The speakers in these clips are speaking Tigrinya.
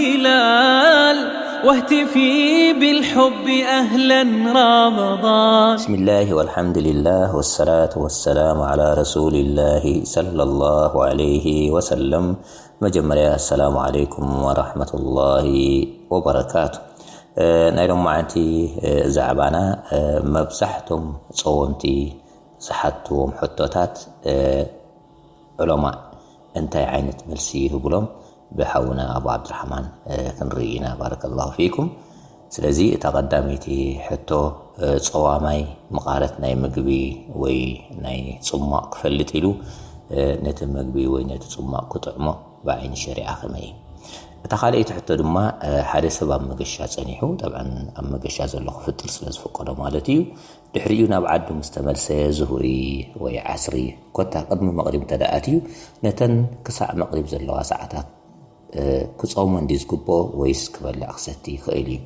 هلال واهتفي بالحب أهلا رمضان. بسم الله والحمد لله والصلاة والسلام على رسول الله صلى الله عليه وسلم. መጀመርያ ኣሰላሙ ዓለይኩም ወራህመቱላሂ ወበረካቱ። እ፣ ናይ ሎማዓንቲ፣ እ፣ ዛዕባና፣ እ፣ መብዛሕቶም ጸወምቲ ዝሓትዎም ሕቶታት፣ እ፣ ዑለማ እንታይ ዓይነት መልሲ ይህብሎም ብሓውና ኣቡ ዓብድራሕማን፣ እ፣ ክንርኢ ኢና። ባረከላሁ ፊኩም። ስለዚ እታ ቀዳመይቲ ሕቶ፣ እ፣ ጸዋማይ መቓረት ናይ ምግቢ ወይ ናይ ጽሟቕ ክፈልጥ ኢሉ፣ እ፣ ነቲ ምግቢ ወይ ነቲ ጽሟቕ ክጥዕሞ ብዓይኒ ሸሪዓ ከመይ እዩ? እታ ካልኣይቲ ሕቶ ድማ፣ እ፣ ሓደ ሰብ ኣብ መገሻ ጸኒሑ፣ ጠብዓን ኣብ መገሻ ዘሎ ክፍጥር ስለ ዝፍቀዶ ማለት እዩ። ድሕሪኡ ናብ ዓዱ ምስ ተመልሰ ዙሁሪ ወይ ዓስሪ ኮታ ቅድሚ መቕሪብ እንተ ደኣ ኣትዩ፣ ነተን ክሳዕ መቕሪብ ዘለዋ ሰዓታት፣ እ፣ ክጸውመን ድዩ ዝግብኦ ወይስ ክበልዕ ክሰቲ ይኽእል እዩ?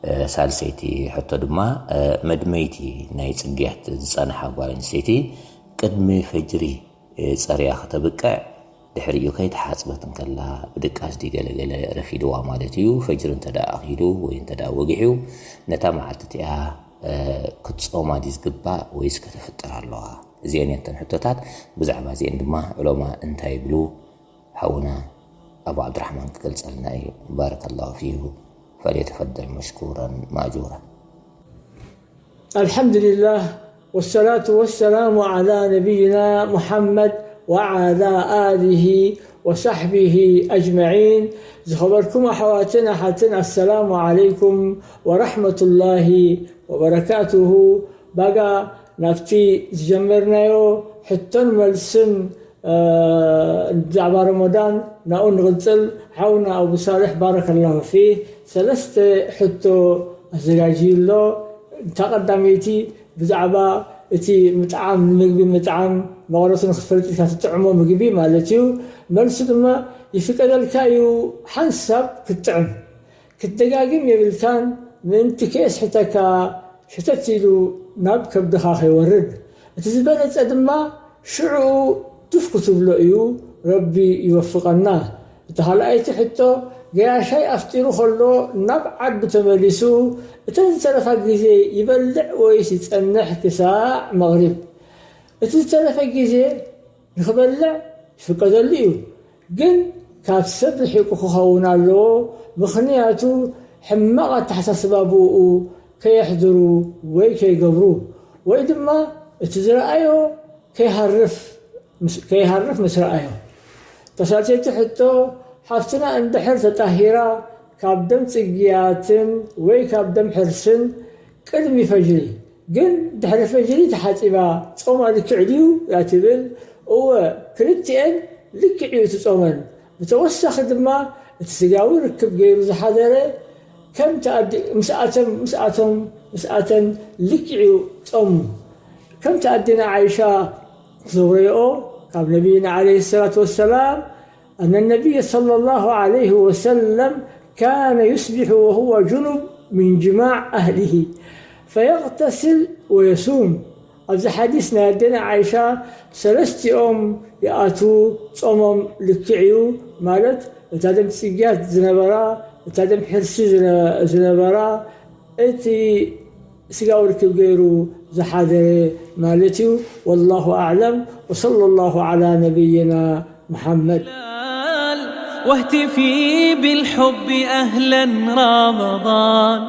እ፣ ሳልሰይቲ ሕቶ ድማ፣ እ፣ መድመይቲ ናይ ጽግያት ዝጸንሓ ጓል ኣንስተይቲ ቅድሚ ፈጅሪ፣ እ፣ ጸርያ ከተብቅዕ ድሕሪኡ ከይተሓጽበት እንከላ ብድቃስ ድዩ ገለገለ ረፊድዋ ማለት እዩ። ፈጅሪ እንተ ደኣ ኣኺሉ ወይ እንተ ደኣ ወጊሑ ነታ መዓልቲ እቲኣ፣ እ፣ ክትጾማ ድዩ ዝግባእ ወይስ ከተፍጥር ኣለዋ? እዚአን እየን እተን ሕቶታት። ብዛዕባ እዚአን ድማ ዑለማ እንታይ ይብሉ? ሓውና ኣቡ ዓብድራሕማን ክገልጸልና እዩ። ባረከላሁ ፊሁ። فليتفضل مشكورا مأجورا. الحمد لله والصلاة والسلام على نبينا محمد وعلى آله وصحبه أجمعين. ዝኸበርኩም ኣሕዋትን ኣሓትን፣ ኣሰላሙ ዓለይኩም ወራሕመቱላሂ ወበረካቱሁ። ባጋ ናብቲ ዝጀመርናዮ ሕቶን መልስን፣ እ፣ ብዛዕባ ረመዳን ናብኡ ንቕጽል። ሓውና ኣቡ ሳልሕ ባረከላሁ ፊህ ሰለስተ ሕቶ ኣዘጋጅዩ ኣሎ። እታ ቀዳመይቲ ብዛዕባ እቲ ምጥዓም፣ ንምግቢ ምጥዓም መቐረቱ ንክትፈልጥ ኢልካ ትጥዕሞ ምግቢ ማለት እዩ። መልሱ ድማ ይፍቀደልካ እዩ ሓንሳብ ክትጥዕም። ክትደጋግም የብልካን፣ ምእንቲ ከየስሕተካ ሸተት ኢሉ ናብ ከብድኻ ከይወርድ። እቲ ዝበለጸ ድማ ሽዑኡ ቱፍ ክትብሎ እዩ። ረቢ ይወፍቐና። እቲ ካልኣይቲ ሕቶ፣ ገያሻይ ኣፍጢሩ ከሎ ናብ ዓዱ ተመሊሱ እተን ዝተረፋ ግዜ ይበልዕ ወይስ ይጸንሕ ክሳዕ መቕሪብ? እቲ ዝተረፈ ግዜ ንኽበልዕ ይፍቀደሉ እዩ፣ ግን ካብ ሰብ ርሒቑ ክኸውን ኣለዎ። ምኽንያቱ ሕማቕ ኣተሓሳስባ ብኡ ከየሕድሩ ወይ ከይገብሩ፣ ወይ ድማ እቲ ዝረኣዮ ከይሃርፍ ምስ፣ ከይሃርፍ ምስ ረኣዮ። ተሳልሰይቲ ሕቶ፣ ሓፍትና እንድሕር ተጣሂራ ካብ ደም ጽግያትን ወይ ካብ ደም ሕርስን ቅድሚ ፈጅሪ፣ ግን ድሕሪ ፈጅሪ ተሓጺባ ጾማ ልክዕ ድዩ እያ ትብል። እወ፣ ክልቲኤን ልክዕ እዩ እቲ ጾመን። ብተወሳኺ ድማ እቲ ስጋዊ ርክብ ገይሩ ዝሓደረ ከም ተኣዲ-፣ ምስኣተም፣ ምስኣቶም፣ ምስኣተን ልክዕ እዩ ጾሙ። ከምቲ ኣዴና ዓይሻ ዘውረየኦ ካብ ነቢይና ዓለይሂ ሰላቱ ወሰላም፣ أن النبي صلى الله عليه وسلم كان يصبح وهو جنب من جماع أهله فيغتسل ويصوم. ኣብዚ ሓዲስ ናይ ኣዴና ዓይሻ ሰለስቲኦም ይኣትዉ፣ ጾሞም ልክዕ እዩ ማለት እታ ደም ጽግያት ዝነበራ፣ እታ ደም ሕርሲ ዝነ-፣ ዝነበራ፣ እቲ ስጋዊ ርክብ ገይሩ ዝሓደረ ማለት እዩ። والله أعلم وصلى الله على نبينا محمد. واهتفي بالحب أهلا رمضان.